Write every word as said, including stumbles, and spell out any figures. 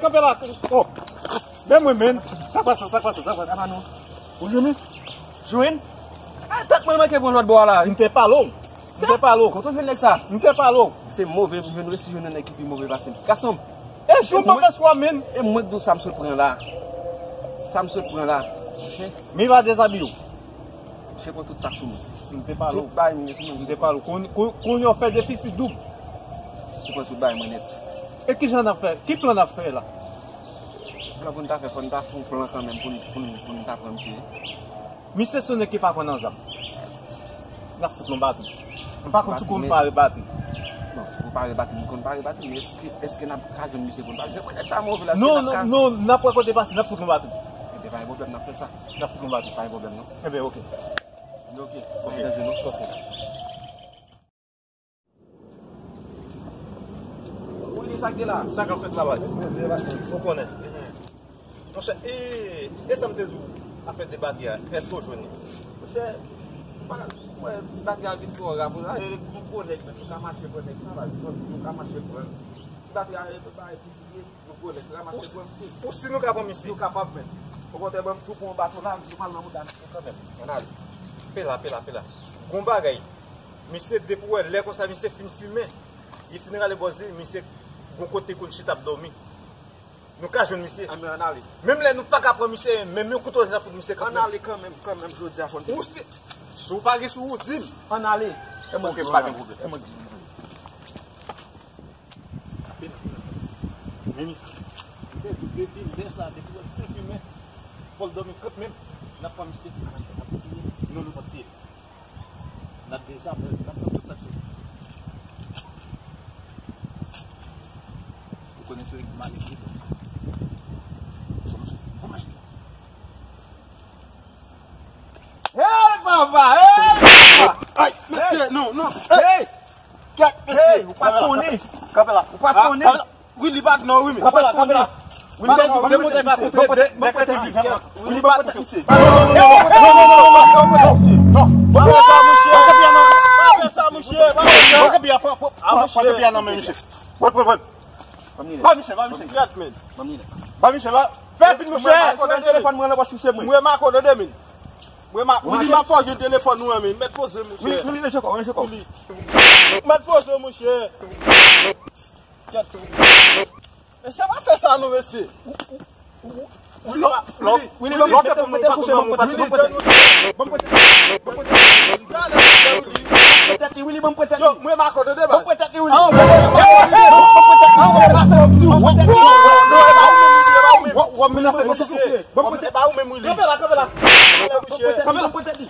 Kanpe la. Oh. Men mwen, men. Sa k pase, sa k pase, sa k pase? Apa nou? Ou jwenn li? Jwenn? Ah, tèt mwen manke pran lòt bò a la. M te pale w. M te pale w. Kote w jwenn nèg sa? M te pale w. Se move pou jwenn, resi jwenn nèg ki pi move pase m. Gason m. E jou m pa fè swa, men. E mwen k di w sa m sot pran la. Sa m sot pran la. Mi va dezabiye w. Misye pran tout sa sou mwen. M te pale w. Tout bagay mwen sou mwen. M te pale w. Kounye a w fè defisi doub. Misye pran tout bagay mwen nèt. E ki jan n ap fè? Ki plan n ap fè la? Plan pou n ta fè, fò n ta fè yon plan kanmenm pou n, pou n, pou n ta pran misye. Misye se yon nèg ki pa pran nan zam. N ap fout l yon baton. M pa konn si w konn pare baton. Non, si w pare baton, m konn pare baton, men èske, èske n ap ka jwenn misye pou n pale? Mwen, sa move la, non, non, non, n ap wè kote pase, n ap fout l yon baton. Ebyen, pa gen pwoblèm, n ap fè sa. N ap fout yon baton. Pa gen pwoblèm, non. Ebyen, oke. Ok, ok. Ou li sa k gen la? Sa k ap fèt la, baz? Ou konnen. Monchè, e, e sa m te di w, afè de batri a, èske w jwenn li? Monchè, m pa, mwen, ti batri a vin twò rapoze. E, yon gwo nèg, men, nou ka mache pran nèg sa, baz. Nou ka mache pran. Ti batri a, e, bay piti. Ou si nou ka pran misye? Nou kapab, men. Okontrè, ban m tou pran yon baton la, nou pral nan mouda misye kanmenm. Ann ale. Pela, pela, pela. Gon bagay. Misye, depi w wè lè konsa, misye fin fimen. Li fin rale bòz li, misye gon kote konn chita ap dòmi. Nou ka jwenn misye. Ann, ann ale. Menm lè nou pa ka pran misye, menm yon kouto nou fout misye kanmenm. Ann ale kanmenm, kanmenm, jodi a fò n. Ou si, si w pa gen sou ou, di m. Ann ale. E mwen ki di w ann ale. Ok, pa gen pwoblèm. Mimi. Depi, depi lè sa, depi lè l fin fimen, fò l dòmi kanmenm, n ap pran misye, sa n ap fè, n ap touye, nou, nou pran tiye. N ap dezame l, n ap pran tout sa k sou li. Ou konnen se yon nèg ki male vre, donk. Hey, papa! Hey, papa! Ay, mesye, non, non. Hey! Kèt, mesye. Hey, ou pa konnen. Kanpe la. Ou pa konnen. Wi, li pa t non, wi, men. Kanpe la, kanpe la. Wi, li pa t non, wi, men. Wi, li pa t non, wi, men. Non, non, non, non, non, non, non, non. Pa fè sa, mouche. Pa fè sa, mouche. Pa fè sa, mouche. Pa fè sa, mouche. Ba misye, ba misye. Kèt, men. Ba misye, ba. Fè vin, mouche. Mwen, mwen, mwen, telefòn mwen nan pòch misye, mwen. Mwen, Marco, tande, men. Mwen, ma, Willy, m ap fòje telefòn ou an, men. Mèt poze, mouche. Willy, Willy, ranje kò w, ranje kò w. Willy. Mèt poze, mouche. Kèt. Mesye, pa fè sa non, mesye. Willy, Willy, Willy, mete, mete kouche, ban m pran tèt li, ban m pran tèt li. Ban m pran tèt li, Willy, ban m pran tèt li. Yo, mwen, Marco, tande, baz. Ban m pran tèt li, Willy. Ban m pran tèt li, Willy. Ban m pran tèt li, Willy. Ban m pran tèt li, Willy. Kanpe la, kanpe la. Kanpe la, ban m pran tèt li.